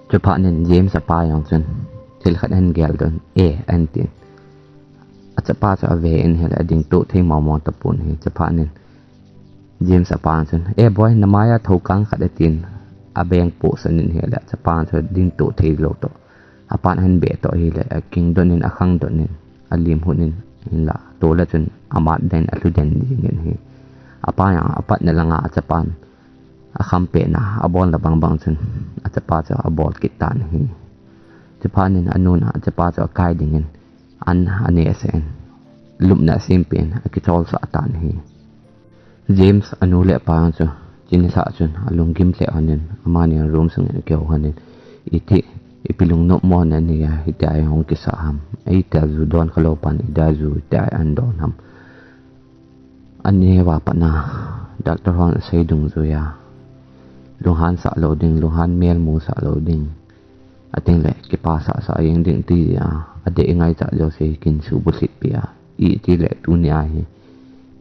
Chuphat in James apa jong chun thil khat ahin gel doh in, "Eh," ahin tin. Achapa chu ave in ahile, ading to thei mong mong tapon ahi. Chuphat in James apa chun, "Eh boi, namai a thokang khat," atin, abeng pohsan in ahile, achapa chu ding to thei lou toh, apan ahin beh toh ahile, akingdon in, akhangdon in, alim hut in, hinlah tol a chun amat den, alhu den jing in ahi. Apa jong apatna langa achapan akham pet na, abol na bang bang chun achapa chu abol kit tan ahi. Chuphat in anun achapa chu akai ding in an aneh sah in, lupna asem peh in akichol sah tan ahi. James anu le apa chu chini sah chun alunggim lheh lhon in, amani room sung in akihou lhon in, "Iti, ipi lungnop mo nahi a, hitia hi hung kisah ham? Ei, tia ju don khalou pan, idia ju tia ahin don ham?" Aneh uva pat na, doctor hon asei dungjuia, lunghan sah lou ding, lunghan mel mu sah lou ding, ateng le kipah sah sah jeng ding ti a, adeh ngaichat jouse hi kin subulhit peh a, iti le tuni a hi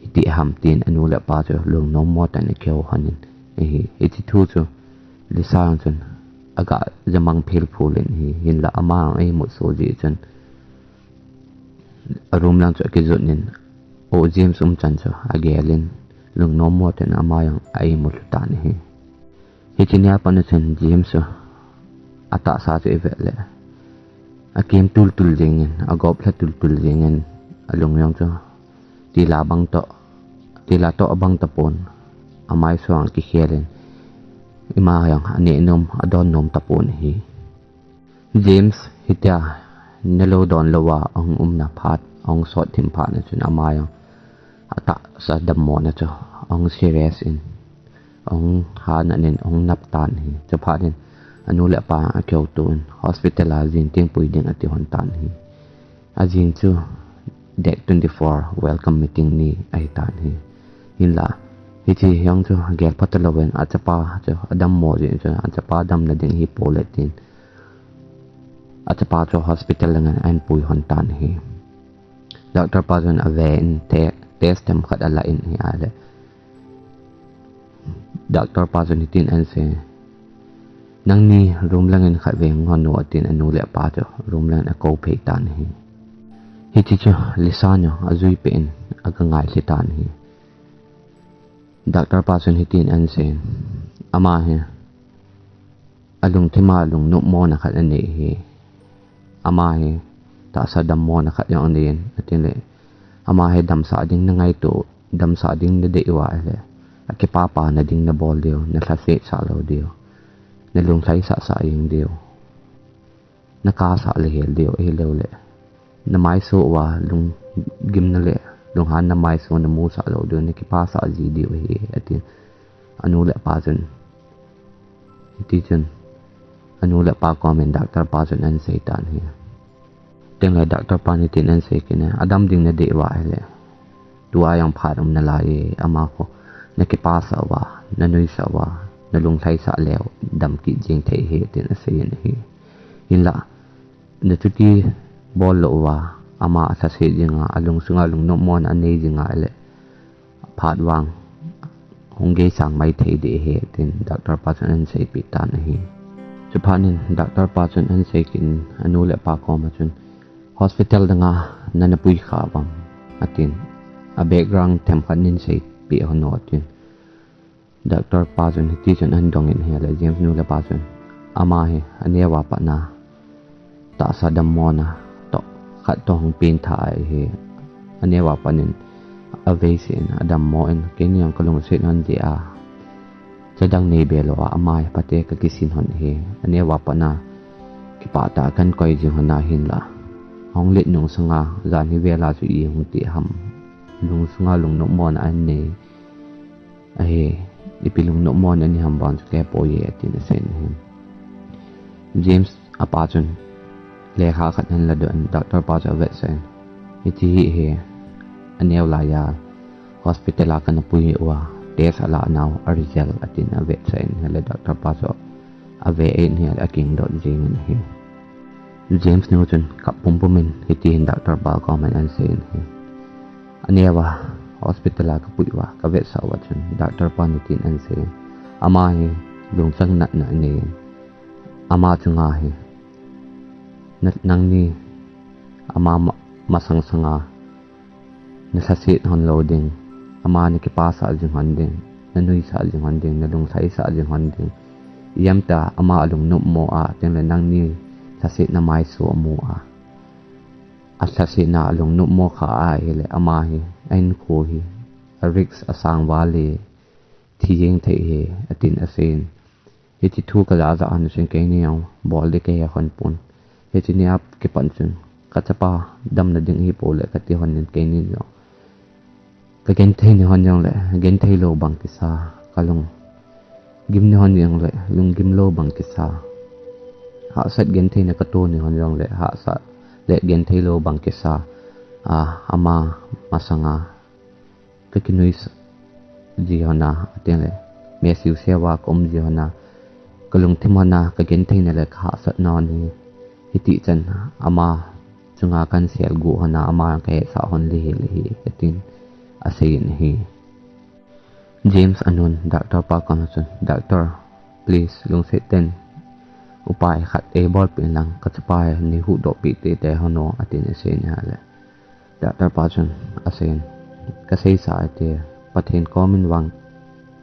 hiti ham tin anu le apa chu lungnom mo tah in akihou lhon in ahi. Hiche thu chu Lisa jong chun aga jamang phel phul in ahi, hinlah ama jong aimut so jeh chun a room lang chu akijot in, O James umchan chu agel in, lungnom mo tah in ama jong aimut lhu tan ahi. Hiche nia pat a chun James chu atahsa chu ivet le, akem tul tul jeng in, agop lha tul tul jeng in, alung jong chu tila bang toh, tila toh abang tapon, amaiso jong akikhel in, ima jong aneh nom, adon nom tapon ahi. James Hitia nalo don lou a ahung umna phat, ahung sot thim phat na chun ama jong atahsa dammona chu ahung serious in, ahung hanat in, ahung nap tan ahi. Chuphat in anu le apa akihouto in hospital a jing teng pui ding ati lhon tan ahi. Ajing chu date twenty-four welcome meeting ni ahi tan ahi. Hinlah hiche jong chu gel pha talou in achapa chu adammo jeh chun achapa damna ding hi pole tin achapa chu hospital lang in ahin pui lhon tan ahi. Doctor pa chun ave in te-, test themkhat ala in ahile, doctor pa chun hitin ahin sei, "Nangni room lang in khatvei hung lhon o," atin anu le apa chu room lang in akou phei tan ahi. Hiche chu Lisa nu ajui peh in aga ngai lhi tan ahi. Doctor pa chun hitin ahin sei, "Ama hi alungthim a lungnopmona khat anei ahi. Ama hi tahsa dammona khat jong anei in, atin le ama hi damsah ding nangaito, damsah ding nadei uva ahile, akipah pah na ding nabol diu, nalhaset sah lou diu, nalung lhaisah sah jeng diu, nakasah le hel diu, ahilou le namaiso uva lunggimna le lunghanna maiso namusah lou diu, nakipah sah ji diu ahi," atin anu le apa chun, hiti chun anu le apa kom in doctor pa chun ahin sei tan ahi. Tengle doctor pan hitin ahin sei kit in, "Adam ding nadei uva ahile, tua jong phat um nalai e, ama khu nakipah sah uva, nanuisah uva, nalung lhaisah leu dam kit jeng thei ahi," tin asei in ahi. Hinlah nachuti bol lou uva ama alhaset jing a, alungsunga lungnopmona anei jing ahile, phat vang hung geisang mai thei ding ahi, tin doctor pa chun ahin seipeh tan ahi. Chuphat in doctor pa chun ahin sei kit in anu le apa kom a chun, "Hospital dang a nana pui kha uvam?" atin, "A background themkhat nin seipeh lhon o," atin. Doctor pa chun hiti chun ahin dong in ahile, James nu le pa chun, "Ama hi aneo a pat na tahsa dammona toh khat toh hung pengtha ahi. Aneo a pat in aveise in adammo in, keini jong kalungset lhon jeh a, chadang nei be lou a ama hi phaten kakisin lhon ahi. Aneo a pat na kipah tah a kahin koi jing lhon a, hinlah ahung let nung sanga jan hi vel a chu i hung ti ham, lungsunga lungnopmona anei ahi, ipi lungnopmona nei ham vang chu kahepoi e," atin asei in ahi. James apa chun lekha khat ahin ladoh in doctor pa chu avetsah in, "Hiche hi, hi aneo lai a hospital a kana pui uva test ala nau a result," atin avetsah in ahile, doctor pa chu ave in ahile akingdoh jeng in ahi. James nu chun kap pumpum in hiti hin doctor pa kom a ahin sei in ahi. Aneo a hospital a kapui uva kavetsah uva chun doctor pan hitin ahin sei in, "Ama hi lungchang natna anei in, ama chunga hi na, nangni ama ma-, masang sanga nalhaset lhon lou ding, ama nakipah sah jing lhon ding, nanuisah jing lhon ding, nalung lhaisah jing lhon ding. Ijemtia ama alungnopmo a, tengle nangni lhaset namaiso amu a, alhasetna alungnopmo kha ahile, ama hi ahinkho hi a risk asang val e, thi jeng thei ahi," atin asei in. Hiche thu kaja ja lhon chun keini jong bol ding kahe lhon pon. Hiche nia kipat chun kachapa damna ding ahipole kati lhon in keini jong kagenthei ni lhon jongle genthei lou bang kisa, kalunggim ni lhon jongle lunggim lou bang kisa, hahsat gentheina kato ni lhon jongle hahsat le genthei lou bang kisa, a, ama masanga kakinuisah ji lhon a, atengle mesiu seuva kaum ji lhon a, kalungthim lhon a, kagentheina le kahahsatna lhon hi, hiti chan ama chunga kahin selguh lhon a, ama kahesah lhon lihel ahi, atin asei in ahi. James anun doctor pa kom a chun, "Doctor, please, lungset tah in upai khat eibolpeh in lang, kachapa hi neihuhdohpeh teitei lhon o," atin asei in ahile, doctor pa chun asei in, "Kaseisa ate, Pathen kom in vang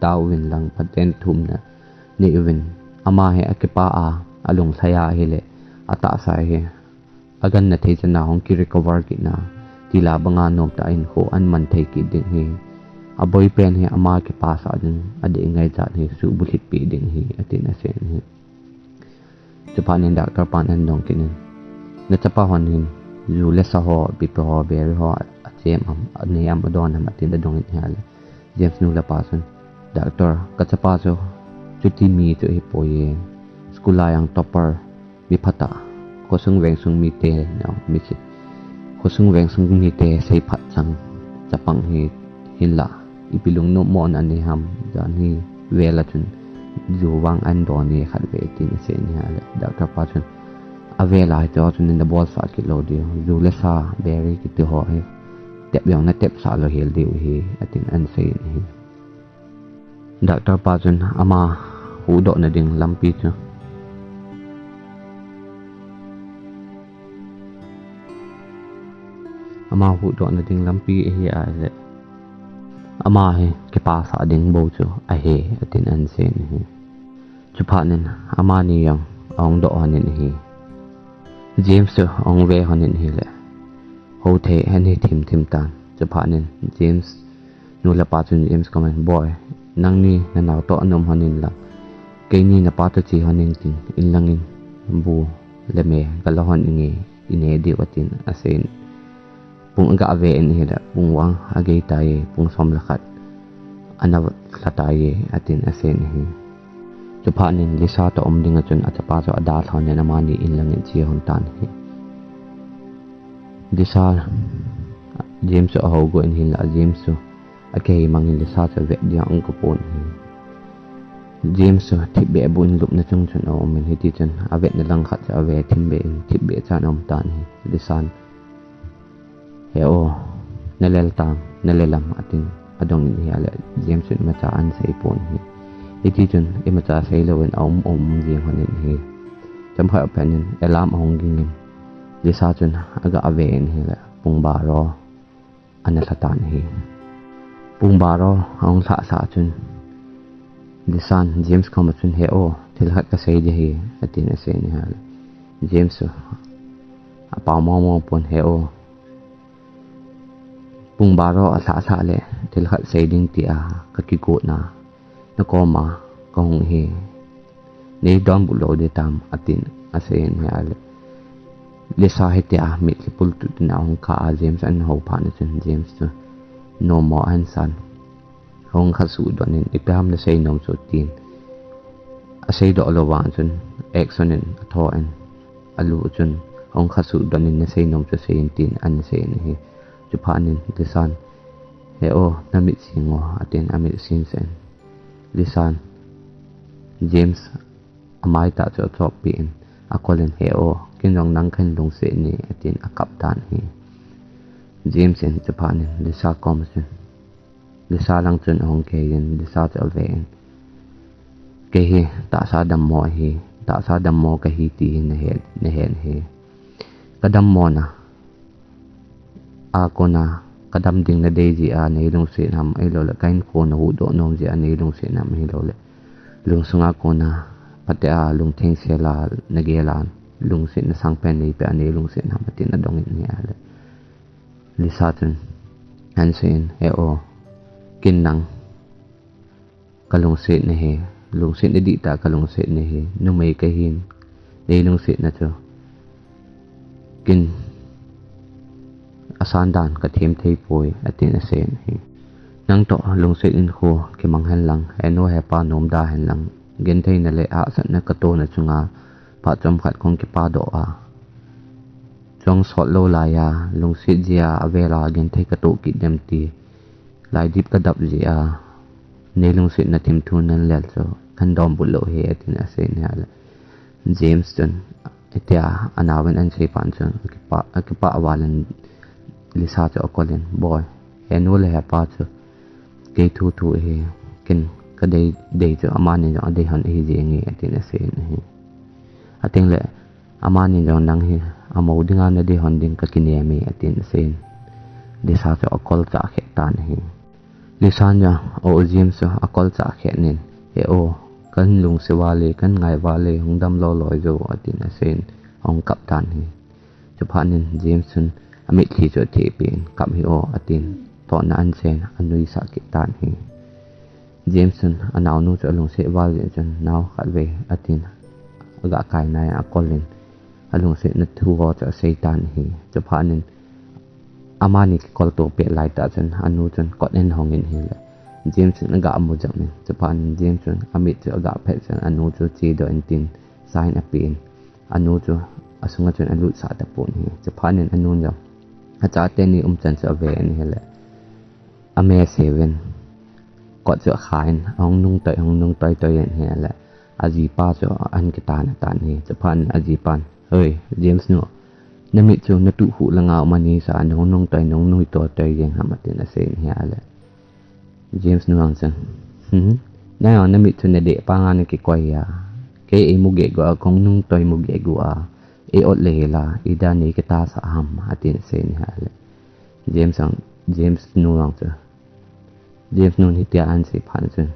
tao uvin lang, Pathen thumna nei uvin. Ama hi akipah a, alung lhai a ahile, atahsa hi aganna thei chan a hung kirecover kit na, tila banga nomtah a hinkho ahin man thei kit ding ahi. Aboipen hi ama kipah sah ding, adei ngai jat hi suhbulhitpeh ding ahi," atin asei in ahi. Chuphat in doctor pan ahin dong kit in, Nachapa hon hin, ju le sa ho, bipe ho, beri ho, achem am, anei am, adon am, atin adong in ahile. James nu le pa chun, "Doctor, kachapa chu, chuti mi chu ahipoi e. School a jong topper, mi phatah, khosung vengsung mite, no, mi si. Khosung vengsung mite seiphat chang, chapang hi, hinlah, ipi lungnom mo nanei ham, jan hi, vel a chun, ju vang ahin don e khatvei," tin asei in ahile. Doctor pa chun, "Avel a hiche ho chun nabol sah kit lou diu, ju le sa, beri kiti ho hi, tep jong natep sah lou hel diu ahi," atin ahin sei in ahi. Doctor pa chun ama huhdoh na ding lampi chu, ama huhdoh na ding lampi ahi ahile, ama hi kipasah ding bou chu ahi, atin ahin sei in ahi. Chuphat in amani jong ahung doh lhon in ahi. James chu ahung ve lhon in ahile, hou thei ahin hi thim thim tan. Chuphat in James nu le pa chun James koma, "Boi, nangni nanao toh naum lhon in lang, keini napa toh che lhon in tin, in lang in bu le me gala lhon inge, ine diu," atin asei in. Pung aga ve in ahile, pung vang agei tai, pung som le khat ana lha tai, atin asei in ahi. Chuphat in Lisa toh um ding a chun achapa chu adalha lhon in amani in lang in ache lhon tan ahi. Lisa, James chu ahou got in ahinlah, James chu akihei mang in Lisa chu avet ding a ahung kipon ahi. James chu thipbeh bu in lupna chung chun aum in, hiti chun avetna langkhat chu ave thim beh in thipbeh chan aum tan ahi. Lisan, "He o, nalel tam, nalel am?" atin adong in ahile, James chun imacha ahin sei pon ahi. Hiti chun imacha sei lou in aum um jing lhon in ahi. Chomkhat phat in alarm ahung ging in, Lisa chun aga ve in ahile, pung baro ana lha tan ahi. Pung baro ahung lhah sah chun, Lisan James koma chun, "He o, thil khat kasei ding ahi," atin asei in ahile, James chu apao mong mong pon, "He o, pung baro alhah sah le thil khat sei ding tia kakigot na, nakoma kahung ahi, nei donbut lou ding tam?" atin asei in ahile, Lisa hitia mitlhi pultut in ahung kah a, James ahin hou phat in chun James chu nommo ahin san, ahung khasuh doh in, "Ipi ham nasei nom chu?" tin asei doh lou vang chun action in atho in, alu chun ahung khasuh doh in, "Nasei nom chu sei in," tin ahin sei in ahi. Chuphat in Lisan, "He o, namit sing o," atin amit sing sah in. Lisan James amai tah chu achop peh in, akol in, "He o, ken jong nang kahin lungset e," atin akap tan ahi. James in chuphat in Lisa koma chun, Lisa lang chun ahung kihei in Lisa chu ave in, "Kei hi tahsa dammo ahi, tahsa dammo kahi ti hi nahet, nahet ahi. Kadammo na a kona kadam ding nadei jeh a nei lungset nam, ahilouleh ka hinkho nahuhdoh nom jeh a nei lungset nam, ahilouleh lungsunga kona phatea lungtheng sela nagel a lungsetna sangpen neipeh a nei lungset nam?" atin adong in ahile, Lisa chun ahin sei in, "He o, ken nang kalungset nahi, lungset nadih tah kalungset nahi, numei kahin, nei lungsetna chu ken asan dan kathem thei poi," atin asei in ahi. "Nang toh lungset in khu kimang hen lang, he nu he pa nom da hen lang, gentheina le hahsatna katohna chunga phat chomkhat kahung kipa doh a, chong sot lou laiya, lungset jeh a avel a genthei katoh kit dem ti laidip kadap jeh a, nei lungsetna thimthu nanlel chu kahin donbut lou ahi," atin asei in ahile, James chun, hitia anaovin ahin sei phat chun, akipah, akipah val in Lisa chu akol in, "Boi, he nu le he pa chu kei thu thu ahi, ken kadei dei chu amani jong adei lhon ahi jenge," atin asei in ahi. Ateng le, "Amani jong nang hi amou dinga nadei lhon ding kakinem e," atin asei in, Lisa chu akol chah khe tan ahi. Lisan jong, o, James chu akol chah khe in, "He o, kahin lungset val e, kahin ngai val e, hung dam loi loi jo," atin asei in, ahung kap tan ahi. Chuphat in James chun amitlhi chu atheh peh in, "Kap hih o," atin, tohna ahin sei in, anuisat kit tan ahi. James chun anaonu chu alungset val jeh chun, "Nao, khatvei," atin, aga kai nai a akol in, alungsetna thu ho chu asei tan ahi. Chuphat in amani kikol to pet lai tah chun anu chun kot in ahong in ahile, James in aga mu jep in. Chuphat in James chun amit chu aga phet chun anu chu chedoh in tin sign apen, anu chu asunga chun alutsah tapon ahi. Chuphat in anu jong achate ni umchan chu ave in ahile, ameh seuvin, kot chu akha in, ahung nungtoi, ahung nungtoi toi in ahile, ajipa chu ahin kitan atan ahi. Chuphat in ajipan, "Hoi, James nu, namit chu natuh khu langa um anisa, nahung nungtoi, nahung nungtoi toi jeng ham?" atin asei in ahile, James nu jong chun, "Hmm, nang jong namit chu nadeh panga nakikoi a, kei eimu gegu a, kahung nungtoi mu gegu a, ei ot le hila, ida nei kitasah ham?" atin asei in ahile, James jong, James nu jong chu, James nun hitia ahin sei phat chun,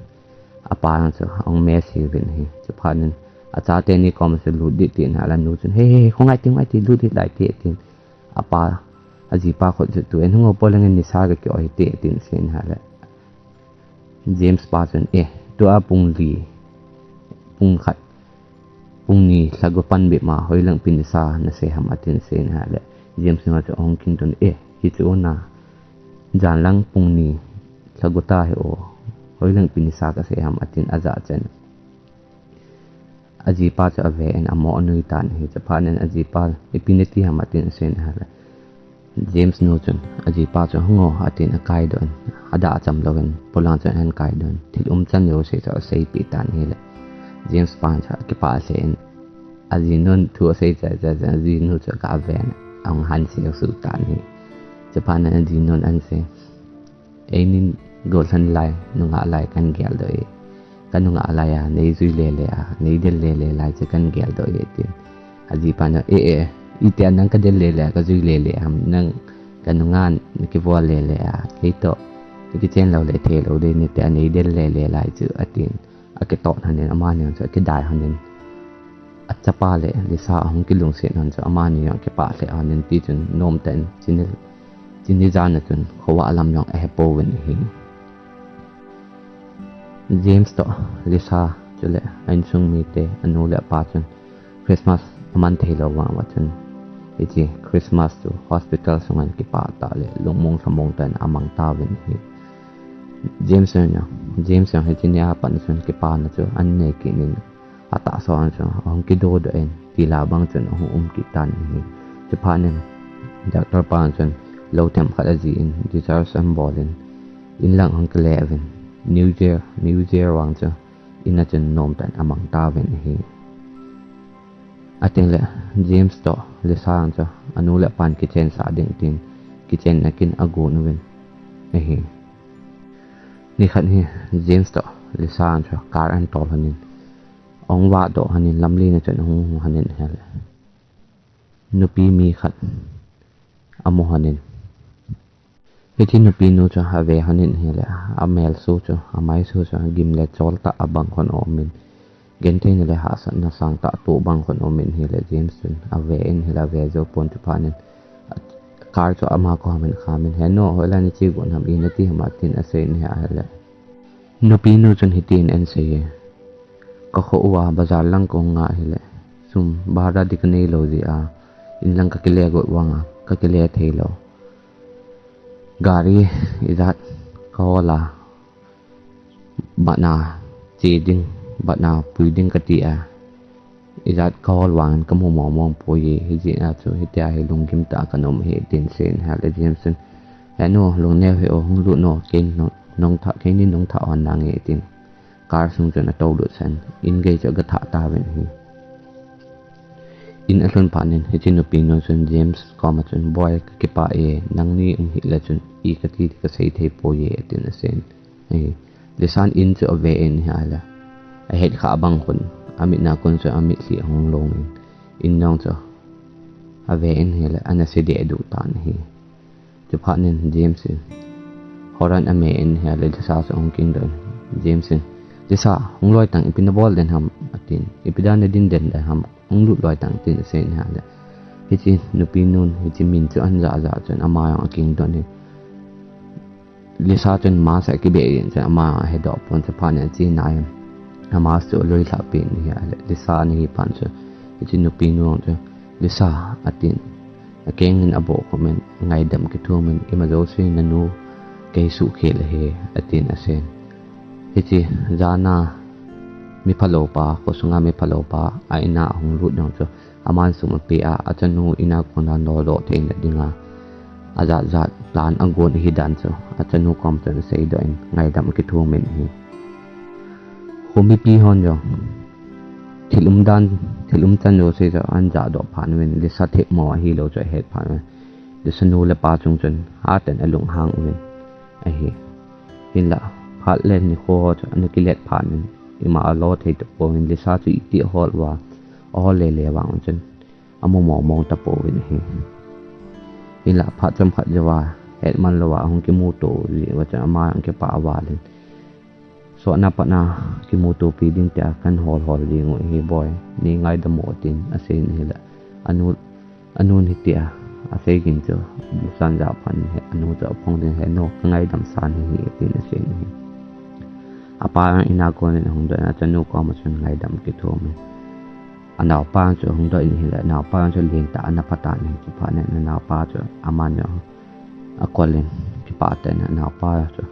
apa jong chu ahung meh seuvin ahi. Chuphat in achate ni koma chu lut ding tin ahile, anu chun, "He, he, he, khongai ti, ngai ti, lut ding lai ti," atin. Apa, ajipa khut chu, "Tu in hung o, polang in nisa kaki-oi hite," atin asei in ahile, James pa chun, "Eh, tua pung li, pung khat, pung ni lhagu pan bep ma, hoilang pi nisa nasei ham?" atin asei in ahile, James nu chu ahung kingdoh in, "Eh, hichu na, jan lang pung ni lhagu ta hi o, hoilang pi nisa kasei ham?" atin ajah chen. Ajipa chu ave in amo anui tan ahi. Chuphat in ajipa, "Ipi nati ham?" atin asei in ahile, James nu chun ajipa chu, "Hung o," atin akaidoh in, adah acham louvin, polang chun ahin kaidoh in, thil umchan jouse chu aseipeh tan ahile, James pan chu akipah lheh in, ajinun thu asei chai chai chun, ajinu chu aga ven, ahung han seusuh tan ahi. Chuphat in ajinun ahin sei, "Eini golhang lai, nungah lai kahin geldoh e. Kanungah lai a, nei jui lele a, nei del lele lai chu kahin geldoh e," atin. Ajipan, "Eh, eh, itia nang kadel lele a, kajui lele ham, nang kanungah nakivol lele a, kei toh nakichen lou le thei lou ding, nitia nei del lele lai chu," atin. Akitoh lhon in, amani jong chu akidai lhon in, achapa le Lisa ahung kilungset lhon chu amani jong akipah lheh lhon in, tichun nomtah in chuni, chuni jan a chun khovah lam jong ahe pouvin ahi. James toh Lisa chule a insung mite, anu le apa chun Christmas aman thei lou vang uva chun, hiche Christmas chu hospital sunga kipah tah le lungmong lhamong tah in amang tauvin ahi. James jong, James jong hiche nia pat chun kipana chu ahin nei kit in, atahsa a chun ahung kidodoh in, tila bang chun ahung um kit tan ahi. Chuphat in doctor pa chun lou themkhat ajih in, discharge ahin bol in, in lang ahung kile uvin, New Year, New Year vang chu in a chun nomtah in amang tauvin ahi. Atengle James toh Lisa jong chu anu le apan kichensah ding tin kichenna kin agon uvin ahi. Nikhat hi James toh Lisa jong chu car ahin tol lhon in, ahung vahdoh lhon in, lamlen a chun ahung hung lhon in ahile, nupi mi khat amu lhon in, hiche nupi nu chu ave lhon in ahile, amelso chu, amaiso chu gim le chol tah a bang lhon aumin, gentheina le hahsatna sangtah atoh bang lhon aumin ahile, James chun ave in ahile, ave jou pon, chuphat in car chu ama koma ahin kham in, "He nu, hoilai nache got ham, ipi nati ham?" atin asei in ahile, nupi nu chun hitin ahin sei e, "Kakho uva bazar lang kahung a ahile, sum bhara ding kanei lou jeh a, in lang kakile got vang a, kakile thei lou. Gari ijat kahol a, bana che ding, bana pui ding kati a, ijat kahol vangin kamu momong poi e, hijeh a chu hitia hi lunggim tah a kaum ahi," tin asei in ahile, James chun, "He nu, lungneo hih o, hung lut o, kei nung, nung thah, keini nung thah lhon nange," tin car sung chun atou lut sah in, in gei chu aga thah tauvin ahi. In alhun phat in hiche nupi nu chun James koma chun, "Boi, kakipah e, nangni um hih le chun ipi kati ding kasei thei poi e," atin asei in ahi. Lisan in chu ave in ahile, ahet khah bang khun, amit na kon chu amitlhi ahung long in, in jong chu ave in ahile, ana se deh duh tan ahi. Chuphat in James in horn ameh in ahile, Lisa chu ahung kingdoh in, James in, "Lisa, hung loi tang, ipi nabol den ham?" atin, "Ipi dan nadin den den ham? Hung lut loi tang," tin asei in ahile, hiche nupi nun hiche min chu ahin jah jah chun ama jong akingdoh in, Lisa chun mask akibeh in chun ama ahedoh pon, chuphat in ache nai in, a mask chu alui lhah pen in ahile, Lisa ana hi phat chun hiche nupi nu jong chu Lisa, atin. Akeng in aboh khum in, ngaidam kithum in, ima jouse nanu kei suhkhel ahi, atin asei in. Hiche jana mi phalou pa, khosunga mi phalou pa, a in a ahung lut jong chu, aman sum ape a, achanu in a kona nodoh theina dinga, ajat jat plan agon ahi dan chu, achanu kom chun aseidoh in, ngaidam kithum in ahi. Khomipi hon jong, thil umdan, thil umchan jouse chu ahin jahdoh phat uvin, Lisa themmo ahilou chu ahet phat uvin, Lisa nu le pa chung chun, hatah in alunghang uvin ahi. Hinlah, phat le nikho ho chu ana kilet phat in, ima alo thei tapouvin, Lisa chu itih ahol uva, ahol lele vang chun, amu mong mong tapouvin ahi. Hinlah, phat chomkhat jouva, hetman louva ahung kimuto jeh uva chun ama ahung kipah val in, sotna patna kimutopi ding tia kahin hol hol jing u ahi boi, nei ngaidam un, atin asei in ahile, anu, anun hitia asei gin chu, Lisan ja phat in anu chu aphong ding, Henu, kangaidam san ahi, atin asei in ahi. Apa in a konin ahung doh in, achanu koma chun ngaidam kithum in, anaopa chu ahung doh in ahile, anaopa chu lentah ana pha tan ahi. Chuphat in anaopa chu aman jong akol in, kipah tah in anaopa chu,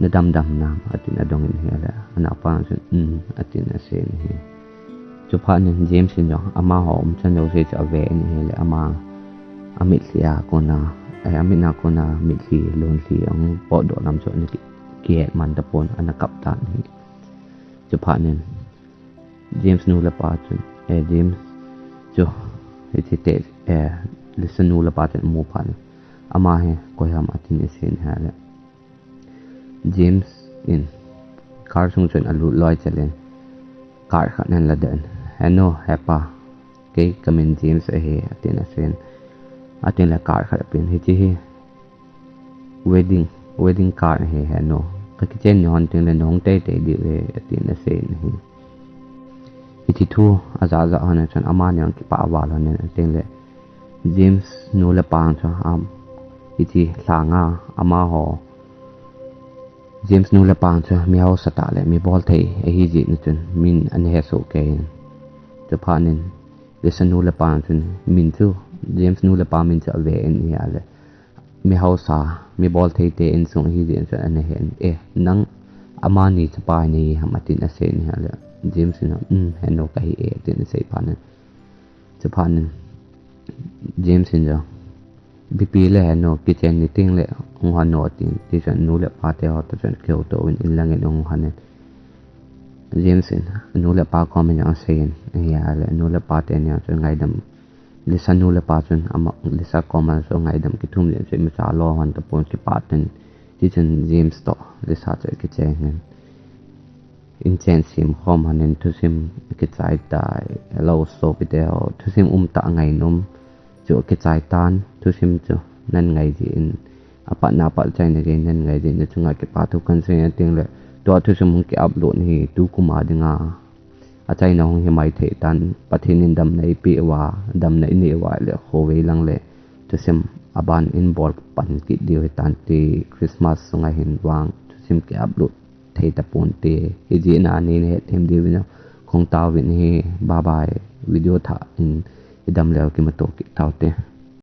nadamdam nam, atin adong in ahile, anaopa chun, um, atin asei in ahi. Chuphat in James in jong amaho umchan jouse chu ave in ahile, ama amitlhi a kona, eh, amit a kona mitlhi, lonlhi ahung potdoh lam chu ana ki, kihet man tapon, ana kap tan ahi. Chuphat in James nu le pa chun, eh, James chu, hiche te, eh, Lisa nu le pa chun amu phat in, ama hi koi ham, atin asei in ahile, James in car sung chun alut loi chel in, card khat ahin ladoh in, Henu, hepa, kei kamin James ahi, atin asei in, atin le card khat apen, hiche hi wedding, wedding card ahi, Henu, kakichen ni hon tengle nahung teitei diu ahi, atin asei in ahi. Hiche thu ajah jah hon chun amani jong kipah val hon in, atengle James nu le pa chu, um, hiche lhanga amaho, James nu le pa chu mi haosa tah le mi bolthei ahi jeh in chun min ana hesoh kei in. Chuphat in Lisa nu le pa chun min chu, James nu le pa min chu ave in ahile, mi haosa, mi bolthei te insung ahi jeh in chun ana he in, eh, nang amani chapa hi nahi ham, atin asei in ahile, James in, um, Henu, kahi e, atin asei phat in. Chuphat in James in jong, ipi pi le Henu, kichen ni tengle hung lhon o, atin, tichun anu le apa te ho toh chun akihouto uvin in lang in ahung lhon in, James in anu le apa kom in jong asei in ahile, anu le apa teni jong chun ngaidam, Lisa nu le pa chun ama, Lisa koma chu ngaidam kithum jeh chun imacha alo lhon tapon, kipah tah in, tichun James toh Lisa chu akicheng in, inchen sem khom lhon in thusim akichai tai, hello sopite ho, thusim umtah ngainom chu akichai tan, thusim chu nan ngai jeh in, apatna pat achaina jeh in nan ngai jeh in, nachunga kipathu kahin sei in, atengle tua thusim hung ki upload hi tukum a dinga achaina hung hi maithei tan, Pathen in damna eipeh uva, damna inei uva ahile khovei lang le thusim aban in bol pan kit diu hitante, Christmas sunga hin vang thusim ki upload thei taponte, hijeh a neina hetthem diuvin, kahung taovin ahi, bye bye, video thah in idam leu kimuto kit taute.